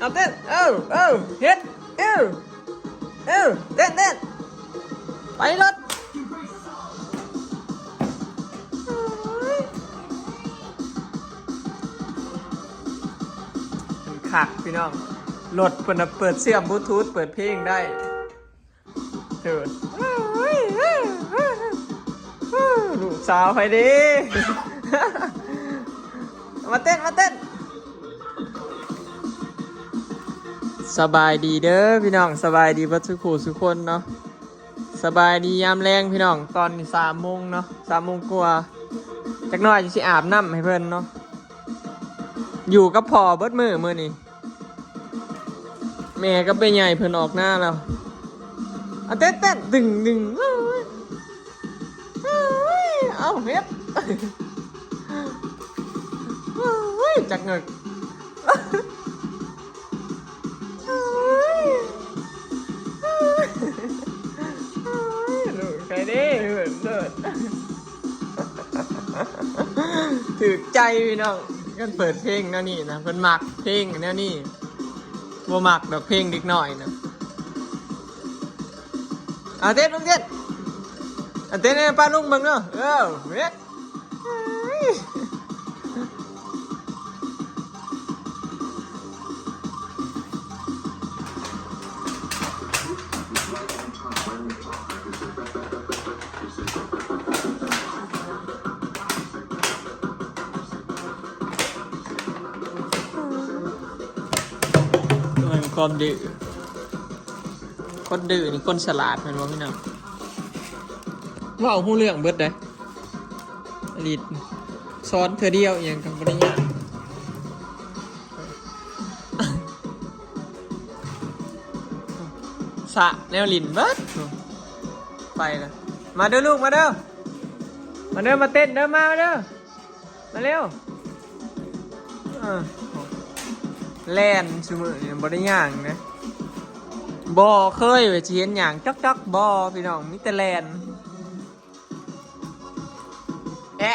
ເອົາເຕັ້ນ ເອີ ເອີ ເຮັດ ເອີ ເອີ ເຕັ້ນ ເຕັ້ນ ໄປລົດ. ມັນຄັກພີ່ນ້ອງ ລົດເພິ່ນນະເປີດເຊື່ອມບລູທູດ ເປີດເພງໄດ້. ເທີດ ລູກສາວໃຜເດ? ມາເຕັ້ນ ມາເຕັ້ນ. ສະບາຍດີເດີພີ່ນ້ອງ ສະບາຍດີເບິດສູ່ຄູ່ສູ່ຄົນເນາະ. ສະບາຍດີຍາມແລງພີ່ນ້ອງ ຕອນນີ້ສາມໂມງເນາະ ສາມໂມງກວ່າ ຈັກໜ້ອຍຊິອາບນ້ຳໃຫ້ເພິ່ນເນາະ. ຢູ່ກັບພໍ່ເບິດມື້ມື້ນີ້. ແມ່ກັບແມ່ໃຫຍ່ເພິ່ນອອກນາແລ້ວ. ອາ ເຕັ້ນ ເຕັ້ນ ດຶງ ດຶງ ເອີຍ ເອີຍ ເອົາເຮັດ ເອີຍ ຈັກເງິກ ເອີຍ ເອີຍ ລູກໃຜເດ້ ເອີຍ ເລີດ. ຖືກໃຈພີ່ນ້ອງ ຄັນເປີດເພງແນວນີ້ນະ ເພິ່ນມັກເພງແນວນີ້ ບໍ່ມັກດອກເພງເດັກນ້ອຍນະ. ອາ ເຕັ້ນ ເຕັ້ນ ອາ ເຕັ້ນໃຫ້ປ້າລຸງເບິ່ງເດີ ເອີ ເຮັດ. ຄວາມດື້ ຄົນດື້ນີ້ຄົນສະຫຼາດແມ່ນບໍ່ພີ່ນ້ອງ? ເວົ້າຮູ້ເລື່ອງເບິດເດ້. ອາລິດ ສອນເທື່ອດຽວອີ່ຫຍັງກໍບໍ່ໄດ້ຍາກ ສະແນວຫຼິ້ນເບິດ ໄປລະ. ມາເດີລູກ ມາເດີ ມາເດີ ມາເຕັ້ນເດີ ມາເດີ ມາເລັວ. ເອີ ແລ່ນຊຸມື້ນີ້ບໍ່ໄດ້ຍ່າງເດ້ ບໍ່ເຄີຍວ່າຊິເຫັນຍ່າງຈອກໆ ບໍ່ພີ່ນ້ອງ ມີແຕ່ແລ່ນ. ແອະ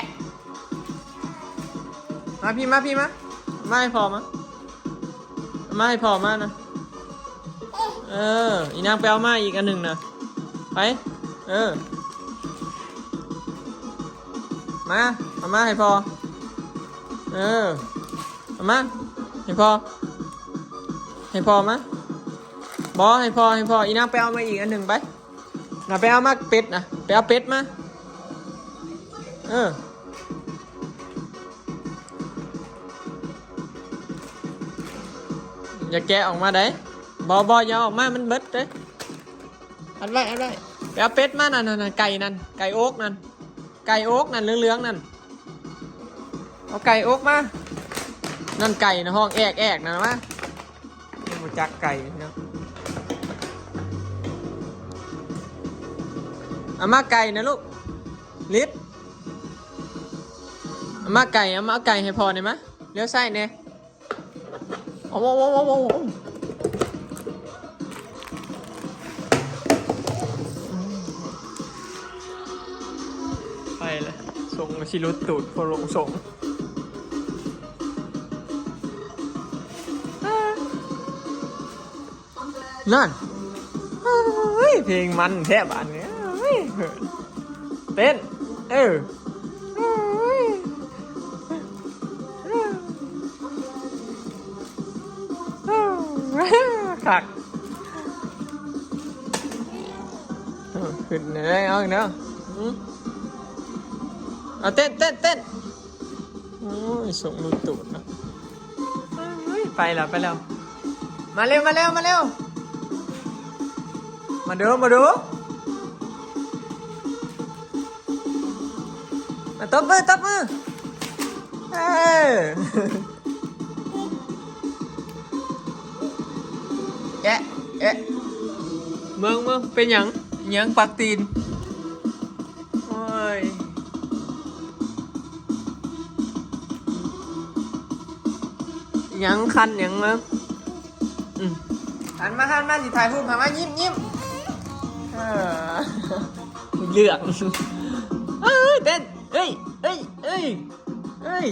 ມາພີ້ ມາພີ້ ມາ ມາໃຫ້ພໍ່ ມາ ມາໃຫ້ພໍ່ ມານະ. ເອີ ອີນາງໄປເອົາມາອີກອັນໜຶ່ງນະ ໄປ ເອີ ມາ ເອົາມາໃຫ້ພໍ່ ເອີ ເອົາມາໃຫ້ພໍ່ ໃຫ້ພໍ່ມາ ບໍ່ ໃຫ້ພໍ່ ໃຫ້ພໍ່ ອີນາງໄປເອົາມາອີກອັນໜຶ່ງໄປ. ນະ ໄປເອົາໝາກເປັດນະ ໄປເອົາເປັດມາ ເອີ ຢ່າແກະອອກມາໄດ໋ ບໍ່ ບໍ່ ຢ່າເອົາອອກມາ ມັນເບິດເດ້ ອັດໄວ້ ອັດໄວ້ ໄປເອົາເປັດມານັ້ນ ນັ້ນ ໄກ່ນັ້ນ ໄກ່ໂອກນັ້ນ ໄກ່ໂອກນັ້ນ ເຫຼືອງໆນັ້ນ. ເອົາໄກ່ອອກມາ ນັ້ນໄກ່ນະ ຮ້ອງແອກໆນັ້ນ ມາ ບໍ່ຈັກໄກ່ເນາະ ເອົາມາໄກ່ນະລູກ ລິດ ເອົາມາໄກ່ ເອົາມາເອົາໄກ່ໃຫ້ພໍ່ແດ່ມາ ລ້ຽວຊ້າຍແດ່. ໄປລະ ສົ່ງຊິຫຼຸດຕູດພໍລົງສົ່ງ. ນັ້ນ ເອີຍ ເພງມັນແທ້ບາດນີ້ ເອີຍ ເຕັ້ນ ເອີ ເອີຍ ເອີ ຄັກ ເອີ ຂຶ້ນເລີຍ ເອົາອີກແລ້ວ ອື ເອົາ ເຕັ້ນ ເຕັ້ນ ເຕັ້ນ. ໂອ້ຍ ສົ່ງຫຼຸດຕູດເນາະ ເອີຍ ໄປແລ້ວ ໄປແລ້ວ ມາເລັວ ມາເລັວ ມາເລັວ ມາເດີ ມາເດີ ມາຕົບມື ຕົບມື ເອີ ແອະ ແອະ ເບິ່ງ ເບິ່ງ ເປັນຫຍັງ ຫຍັງປາກຕີນ. ໂອ້ຍ ຫຍັງຄັນຫຍັງເບິ່ງ ອືມ ຫັນມາ ຫັນມາ ຊິຖ່າຍຮູບໃຫ້ ມາ ຍິ້ມ ຍິ້ມ ເອີ ເລື່ອງ ເອີຍ ເຕັ້ນ ເອີຍ ເອີຍ ເອີຍ ເອີຍ.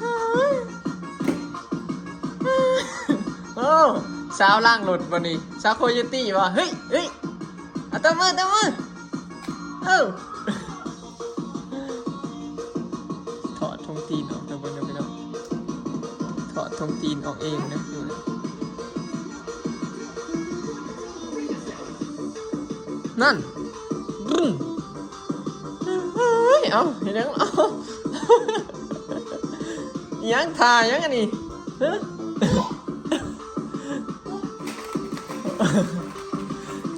ເອີຍ ໂອ້ ສາວລ້າງລົດບໍ່ນີ້? ສາວໂຄໂຍຕີບໍ່? ເຮີ້ຍ ເຮີ້ຍ ເອົາ ຕົບມື ຕົບມື ເອີ ຖອດຖົງຕີນອອກ ເຈົ້າເບິ່ງເດີພີ່ນ້ອງ ຖອດຖົງຕີນອອກເອງນະ ນັ້ນ ບຶ້ມ ເຮີ້ຍ ເອົ້າ ເຮັດຫຍັງ? ເອົ້າ ອີຫຍັງ? ທ່າຫຍັງອັນນີ້? ຮະ?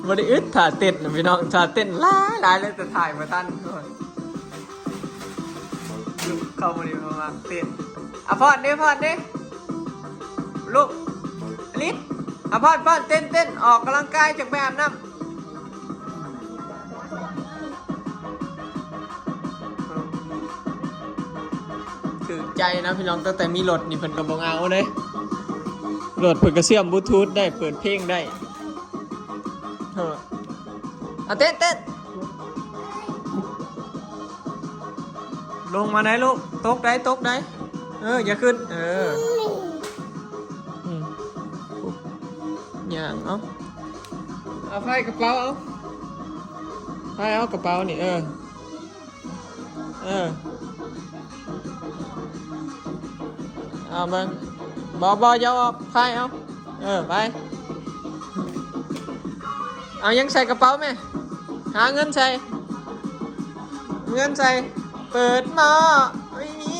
ບໍ່ໄດ້ອຶດທ່າເຕັ້ນນະພີ່ນ້ອງ ທ່າເຕັ້ນຫຼາຍໆເລີຍ ແຕ່ຖ່າຍບໍ່ທັນ. ລູກເຂົ້າມານີ້ ເພິ່ນມັກເຕັ້ນ. ອາພອນເດ້ ພອນເດ້ ລູກ ອາລິດ ອາພອນ ພອນ ເຕັ້ນ ເຕັ້ນ ອອກກຳລັງກາຍ ຈັກໄປອາບນ້ຳ. ຖືກໃຈນະພີ່ນ້ອງ ຕັ້ງແຕ່ມີລົດນີ້ເພິ່ນກໍບໍ່ເຫງົາເດ້ ລົດເພິ່ນກໍເຊື່ອມບລູທູດໄດ້ ເປີດເພງໄດ້. ເອີ ອາ ເຕັ້ນ ເຕັ້ນ ລົງມາໄດ໋ລູກ ຕົກໄດ໋ ຕົກໄດ໋ ເອີ ຢ່າຂຶ້ນ ເອີ ອືມ ຍ່າງ ເອົາ ເອົາ ພາຍກະເປົາ ເອົາ ພາຍເອົາກະເປົານີ້ ເອີ ເອີ ເອົາເບິ່ງ ບໍ່ ບໍ່ ຢ່າອອກ ພາຍເອົາ ເອີ ໄປ ເອົາຫຍັງໃສ່ກະເປົາແມ່ ຫາເງິນໃສ່ ເງິນໃສ່ ເປີດໝໍ້ ໄມ່ມີ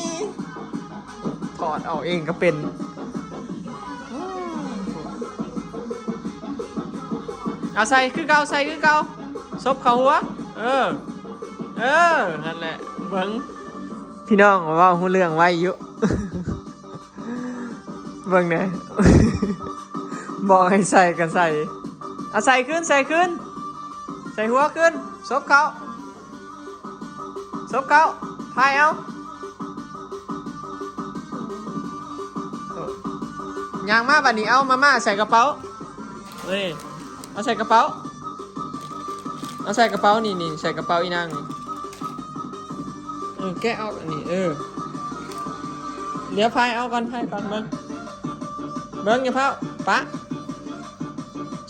ຖອດເອົາເອງກໍເປັນ ເອົາໃສ່ຄືເກົ່າ ໃສ່ຄືເກົ່າ ສົບເຂົ້າຫົວ ເອີ ເອີ ນັ້ນແຫຼະ ເບິ່ງ ພີ່ນ້ອງເວົ້າຮູ້ເລື່ອງໄວຢູ່ ເບິ່ງແດ່ ບອກໃຫ້ໃສ່ກໍໃສ່ ເອົາໃສ່ຄືນ ໃສ່ຄືນ ໃສ່ຫົວຄືນ ສົບເຂົ້າ ສົບເຂົ້າ ພາຍເອົາ ຍ່າງມາບາດນີ້ ເອົາມາມ່າໃສ່ກະເປົາ ເອີ ເອົາໃສ່ກະເປົາ ເອົາໃສ່ກະເປົາ ນີ້ ນີ້ ໃສ່ກະເປົາອີນາງນີ້ ເອີ ແກະອອກອັນນີ້ ເອີ ດຽວພາຍເອົາກ່ອນ ພາຍກ່ອນ ເບິ່ງ ເບິ່ງ ຢ່າພ້າວ ປະ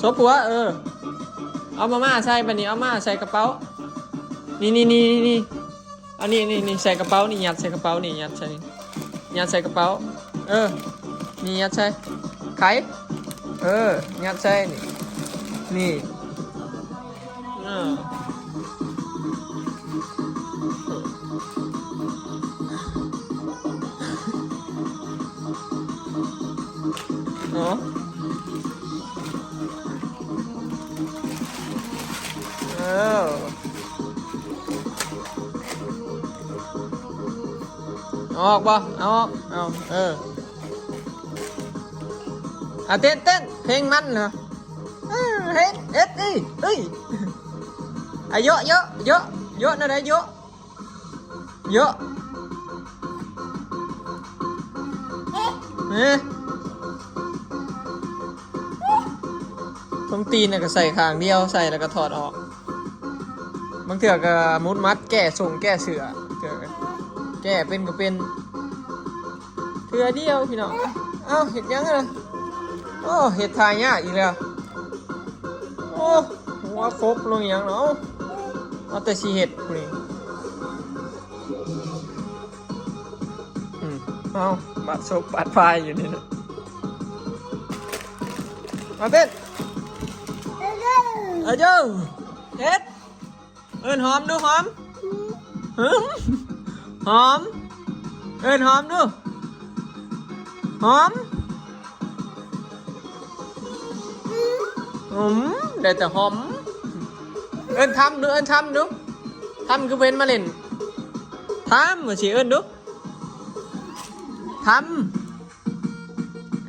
ສົບຫົວ ເອີ ເອົາມາມ່າໃສ່ ບາດນີ້ເອົາມາໃສ່ກະເປົາ ນີ້ໆໆໆ ອັນນີ້ ນີ້ ນີ້ ໃສ່ກະເປົານີ້ ຍັດໃສ່ກະເປົານີ້ ຍັດໃສ່ນີ້ ຍັດໃສ່ກະເປົາ ເອີ ນີ້ ຍັດໃສ່ ໄຂ ເອີ ຍັດໃສ່ນີ້ ນີ້ ເອີ ເນາະ ເອີ ເອົາອອກບໍ່? ເອົາອອກ ເອົາ ເອີ ອາ ເຕັ້ນ ເຕັ້ນ ເພງມັນນະ ເອີ ເຮັດ ເຮັດ ເອີ ເອີ ອາ ໂຍະ ໂຍະ ໂຍະ ໂຍະ ແນວໃດ ໂຍະ ໂຍະ ເອີ ສົມຕີນນະ ກໍໃສ່ຂ້າງດຽວ ໃສ່ແລ້ວກໍຖອດອອກ ບາງເທື່ອກໍໝຸດມັດແກ້ສົ້ງແກ້ເສື້ອ ເທື່ອກໍແກ້ເປັນກໍເປັນ ເທື່ອດຽວພີ່ນ້ອງ ເອົ້າ ເຮັດຫຍັງນະ ໂອ້ ເຮັດທ່າຍາກອີກແລ້ວ ໂອ້ ຫົວຄົບລົງຫຍັງເນາະ ເອົາແຕ່ຊິເຮັດຜູ້ນີ້ ອືມ ເອົາ ບາດສົບບາດພາຍຢູ່ນີ້ນະ ມາເຕັ້ນ ອາໂຢ ເຮັດ ເອີ້ນຫອມດູ ຫອມ ຫອມ ເອີ້ນຫອມດູ ຫອມ ຫອມ ໄດ້ແຕ່ຫອມ ເອີ້ນທຳດູ ເອີ້ນທຳດູ ທຳຄືບໍ່ເຫັນມາຫຼິ້ນ ທຳ ວ່າຊິເອີ້ນດູ ທຳ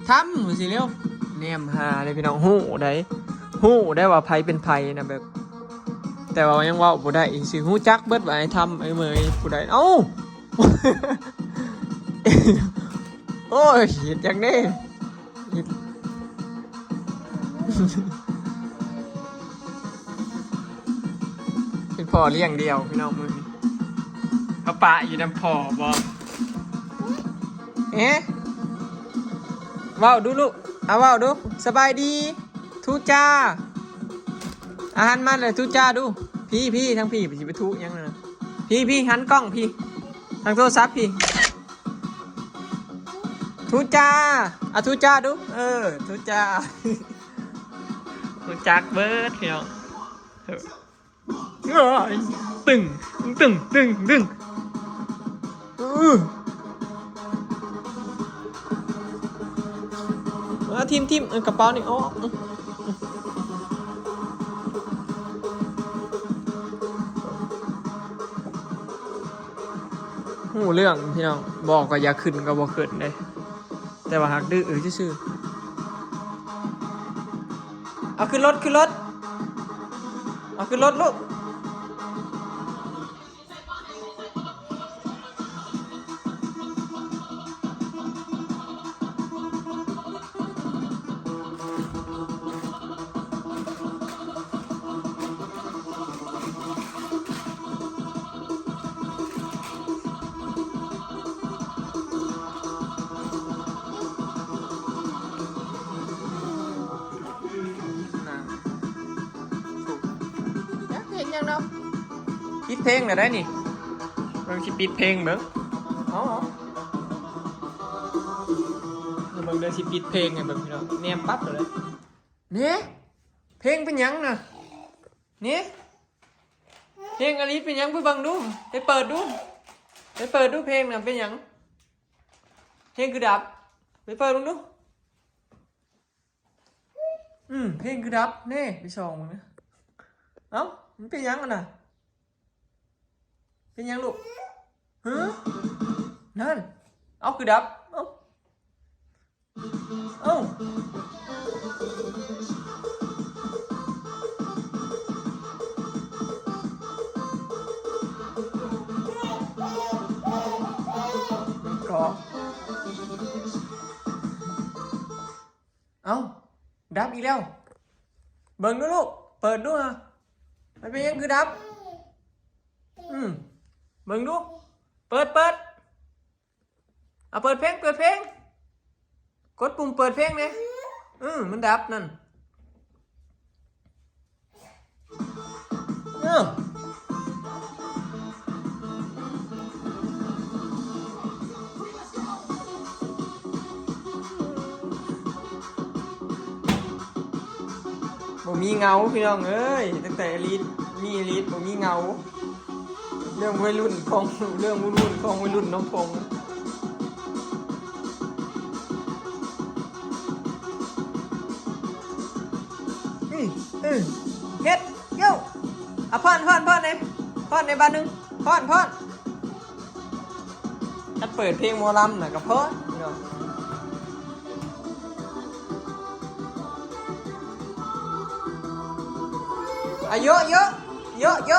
ທຳ ວ່າຊິແລ້ວ ແນມຫາເດ້ພີ່ນ້ອງ ຮູ້ໄດ໋ ຮູ້ໄດ້ວ່າໃຜເປັນໃຜນະ ແບບ ແຕ່ວ່າຍັງເວົ້າບໍ່ໄດ້ ຊິຮູ້ຈັກເບິດວ່າອ້າຍທຳ ອ້າຍເໝີຍ ຜູ້ໃດ ເອົ້າ ໂອ້ຍ ເຮັດຫຍັງເດ້ ເປັນພໍ່ລ້ຽງດ່ຽວພີ່ນ້ອງມື້ນີ້ ເອົາປະຢູ່ນຳພໍ່ບໍ່ ເອ ເວົ້າດູລູກ ເອົາເວົ້າດູ ສະບາຍດີ ທຸຈ້າ ອາຫານມາແລ້ວ ທຸຈ້າດູ ພີ້ ພີ້ ທາງພີ້ ຊິໄປທຸຫຍັງນະ ພີ້ ພີ້ ຫັນກ້ອງພີ້ ທາງໂທລະສັບພີ້ ທຸຈ້າ ອາ ທຸຈ້າດູ ເອີ ທຸຈ້າ ຮູ້ຈັກເບິດພີ່ນ້ອງ ເອີ ຕຶງ ຕຶງ ຕຶງ ຕຶງ ອື ມາ ຖິ້ມ ຖິ້ມ ເອີ ກະເປົານີ້ອອກ ອື ຮູ້ເລື່ອງພີ່ນ້ອງ ບອກວ່າຢ່າຂຶ້ນກໍບໍ່ຂຶ້ນເດ້. ແຕ່ວ່າຫາກດື້ຊື່ໆ ເອົາຂຶ້ນລົດ ຂຶ້ນລົດ ເອົາຂຶ້ນລົດລູກ ຈັກເຮັດຫຍັງເນາະ ປິດເພງແລ້ວໄດ໋ນີ້ ເບິ່ງຊິປິດເພງເບິ່ງ ເອົາ ເອົາ ເບິ່ງເດີ ຊິປິດເພງໃຫ້ເບິ່ງພີ່ນ້ອງ ແນມປັບເລີຍ ເນ ເພງເປັນຫຍັງນະ ເນ ເພງອາລີເປັນຫຍັງ ໄປເບິ່ງດູ ໄປເປີດດູ ໄປເປີດດູ ເພງນະເປັນຫຍັງ ເພງຄືດັບ ໄປເປີດເບິ່ງດູ ອືມ ເພງຄືດັບ ເນ ໄປສ່ອງເບິ່ງນະ ເອົ້າ ມັນເປັນຫຍັງຫັ້ນນະ ເປັນຫຍັງລູກ ຮຶ ນັ້ນ ເອົ້າ ຄືດັບ ເອົ້າ ເອົ້າ ມັນກໍ ເອົ້າ ດັບອີກແລ້ວ ເບິ່ງດູລູກ ເປີດດູຫາ ມັນເປັນຫຍັງຄືດັບ ອືມ ເບິ່ງດູ ເປີດ ເປີດ ເອົາ ເປີດເພງ ເປີດເພງ ກົດປຸ່ມເປີດເພງແດ່ ອື ມັນດັບນັ້ນ ເອີ ບໍ່ມີເງົາພີ່ນ້ອງເອີຍ ຕັ້ງແຕ່ອາລີດ ມີອາລີດ ບໍ່ມີເງົາ ເລື່ອງໄວລຸ້ນຂອງ ເລື່ອງວຸ້ນໆຂອງໄວລຸ້ນນ້ອງພົງ ອື ອື ເຮັດ ໂຢ ອະ ຟ້ອນ ຟ້ອນ ຟ້ອນແດ່ ຟ້ອນແດ່ບາດໜຶ່ງ ຟ້ອນ ຟ້ອນ ຄັນເປີດເພງໝໍລຳນະກະພໍ ພີ່ນ້ອງ ອະ ໂຢ ໂຢ ໂຢ ໂຢ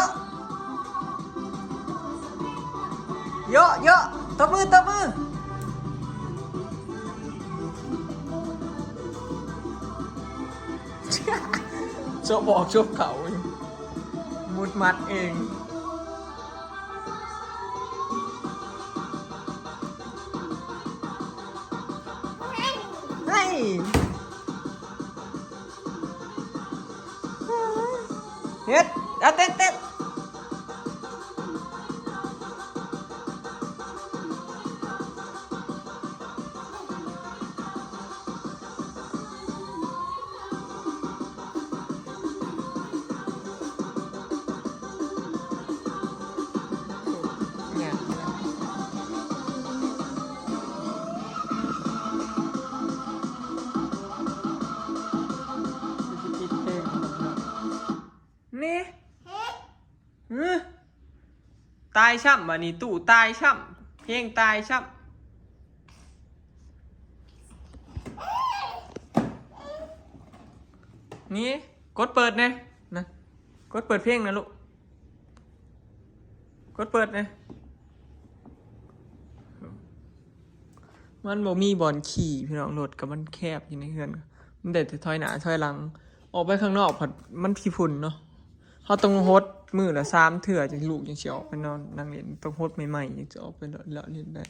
ໂຢ ໂຢ ຕົບມື ຕົບມື ໂຊບອອກໂຊບເຂົ້າ ມຸດມັດເອງ ເຮີ້ຍ ເຮັດ ເອົາ ເຕັ້ນ ເຕັ້ນ. ນີ້ ຫື ຕາຍຊ້ຳ ບາດນີ້ຕູ້ຕາຍຊ້ຳ ເພງຕາຍຊ້ຳ ນີ້ ກົດເປີດແດ່ ນະ ກົດເປີດເພງນະລູກ ກົດເປີດແດ່ ມັນບໍ່ມີບ່ອນຂີ່ພີ່ນ້ອງ ລົດກໍມັນແຄບຢູ່ໃນເຮືອນ ມັນໄດ້ແຕ່ຖອຍໜ້າຖອຍຫຼັງ ອອກໄປຂ້າງນອກພັດມັນຂີ້ຝຸ່ນເນາະ ເຮົາຕ້ອງຫົດມື້ລະສາມເທື່ອຈັ່ງລູກຈັ່ງຊິອອກໄປນອນນັ່ງຫຼິ້ນ ຕ້ອງຫົດໃໝ່ໆຈັ່ງຊິອອກໄປເລາະຫຼິ້ນໄດ້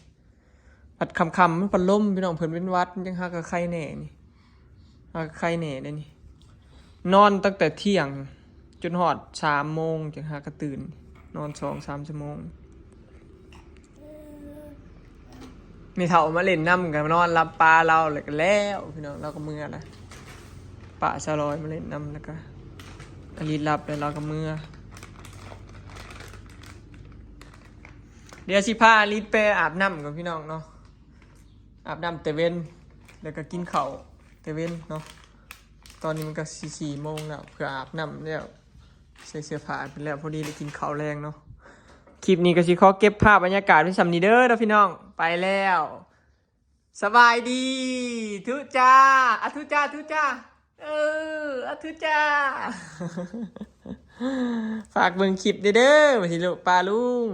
ພັດຄ່ຳໆມັນພັດລົມພີ່ນ້ອງ ເພິ່ນເປັນຫວັດ ມັນຈັ່ງຫາກະໄຄແດ່ນີ້. ວ່າໄຄແດ່ເດ້ນີ້ ນອນຕັ້ງແຕ່ທ່ຽງຈົນຮອດສາມໂມງ ຈັ່ງຫາກະຕື່ນ ນອນສອງສາມຊົ່ວໂມງ. ແມ່ເຖົ້າມາຫຼິ້ນນຳ ກໍນອນຫຼັບປະລາວ ແລ້ວກໍແລ້ວ ພີ່ນ້ອງ ລາວກໍເມືອລະ. ປະສາວລອຍມາຫຼິ້ນນຳ ແລ້ວກໍອາລິດຫຼັບ ແລ້ວລາວກໍເມືອ. ດຽວຊິພາອາລິດໄປອາບນ້ຳກ່ອນ ພີ່ນ້ອງເນາະ, ອາບນ້ຳແຕ່ເວັນ ແລ້ວກໍກິນເຂົ້າແຕ່ເວັນເນາະ. ຕອນນີ້ມັນກໍຊິສີ່ໂມງແລ້ວ ເພື່ອອາບນ້ຳແລ້ວ ໃສ່ເສື້ອຜ້າເປັນແລ້ວ ພໍດີໄດ້ກິນເຂົ້າແລງເນາະ. ຄລິບນີ້ກໍຊິຂໍເກັບພາບບັນຍາກາດໄວ້ສ່ຳນີ້ເດີ ເດີພີ່ນ້ອງ. ໄປແລ້ວ ສະບາຍດີ ທຸຈ້າ ອະທຸຈ້າ ທຸຈ້າ ເອີ ອະທຸຈ້າ. ຝາກເບິ່ງຄລິບເດີ ເດີ ວ່າຊິລຸປາລຸງ.